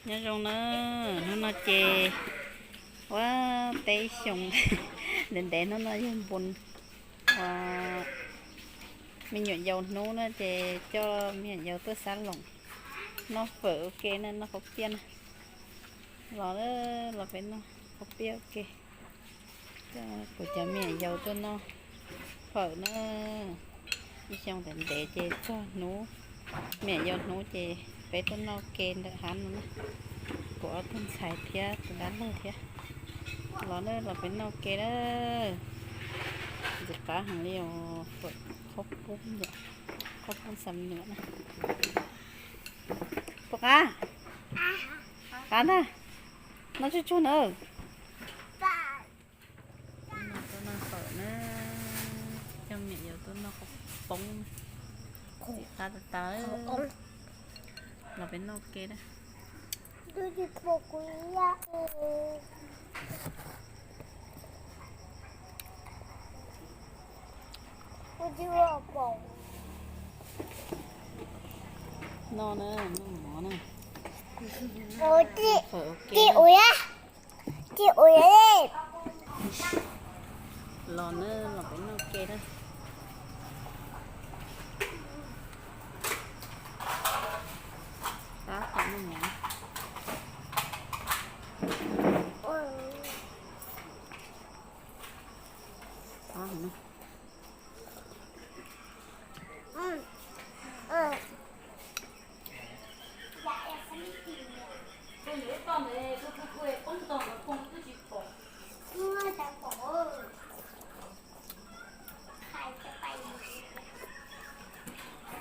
Nyob zoo na, hnub no ces ua teb xyoo ntev ntev, hnub no yog npun ua me nyuam yaus hnub na ces coj me nyuam yaus tuaj xab loos noj fawm ua ke na, noj qhaub piaj na. Los, los peb noj qhaub piaj ua ke. Coj kuv cov me nyuam yaus tuaj noj fawm na. Ib xyoo ntev ntev ces txog hnub me nyuam yaus hnub ces peb tuaj noj ke ntawm hab no na. Kuv ob tug ntxhais thiab tus dab laug thiab. Los na, los peb noj ke na. Ntxim qab heev li os, fawm qhaub poob, qhaub poob xam nuam na. Puas qab? Qab na. Noj tsuag tsuag na. Tuaj noj fawm na, coj me nyuam yaus tuaj noj qhaub poob, ntxim qab tas tas. Los peb noj ke na. Noj na, noj mov na. Fawm ua ke na. Los na, los peb noj ke na. Tab tom noj mov.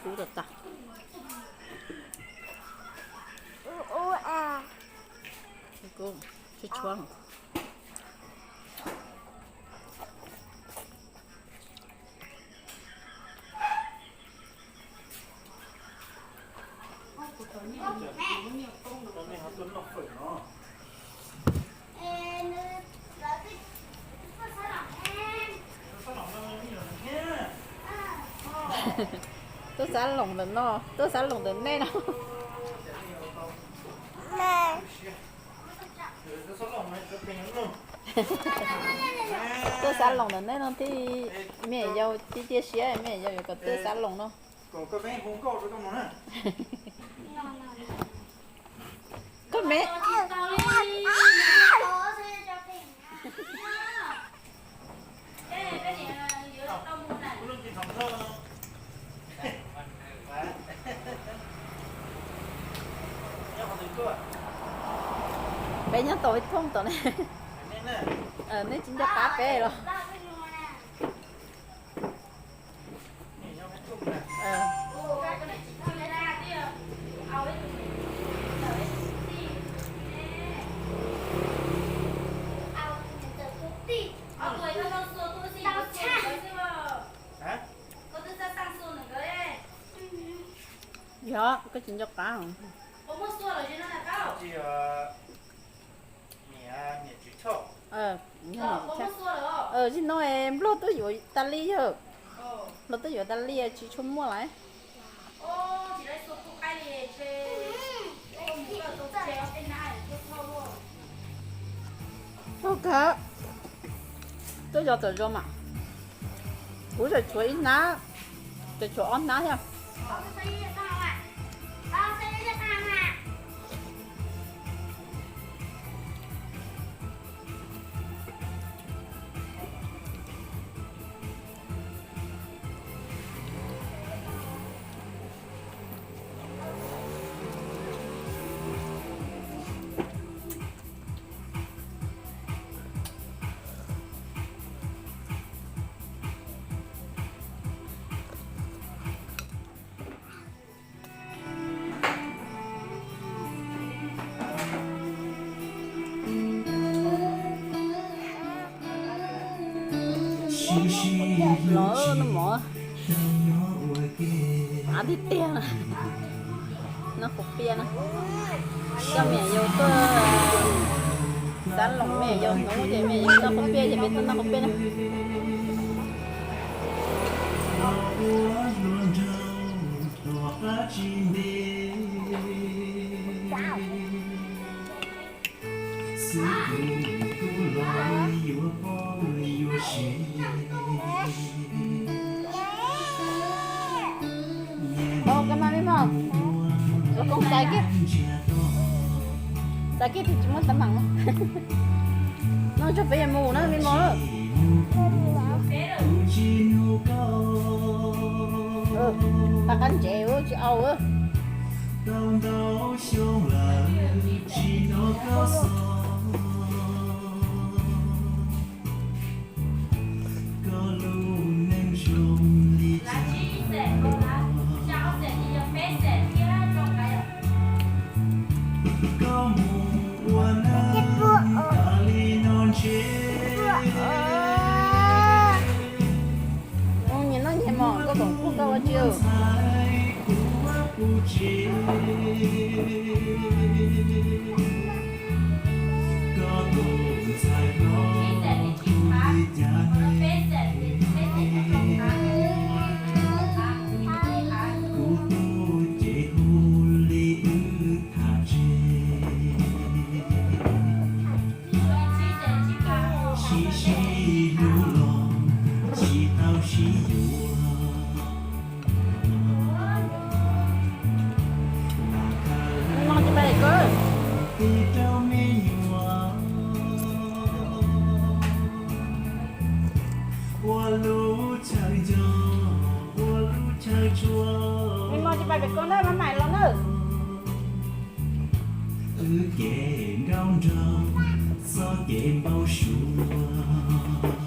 Ub, tas tas. Tshuab tshuab. Tuaj xab loos ntawm no, tuaj xab loos ntawm nej no. Tuaj xab loos ntawm nej no thiaj me nyuam yaus cia cia siab, me nyuam yaus yuav kom tuaj xab loos no. Koj me. Peb nyob tau ib thooj tom ne. Nej tsis nco qab peb los? Yog koj tsis nco qab. Zim no nplog twb yuav tas li yog, nplog twb yuav tas li tsis tshua muaj lawm. Ua kawg, twb yog tawm zoo mas, kuv tseem tshuav ib hnab, tseem tshuav ob hnab thiab. Los noj mov, av tiag tiag na. Noj qhaub piaj na. Coj me nyuam yaus tuaj xab loos, me nyuam yaus hnub ces me nyuam yaus noj qhaub piaj ces peb tuaj noj qhaub piaj na. Ua kab mas me mog, los koob xaiv kiag, xaiv kiag twb tsis muaj teeb meem. Noj tso peb yuav mus na me mog. Pab qab ntsev tsis au. Nyias noj nyias mog, koj koom kuj koj ua tsi. Me mog tsis pais pem koj na, maj mam los na. Wb kev nkauj nraug, txoj kev npau suav.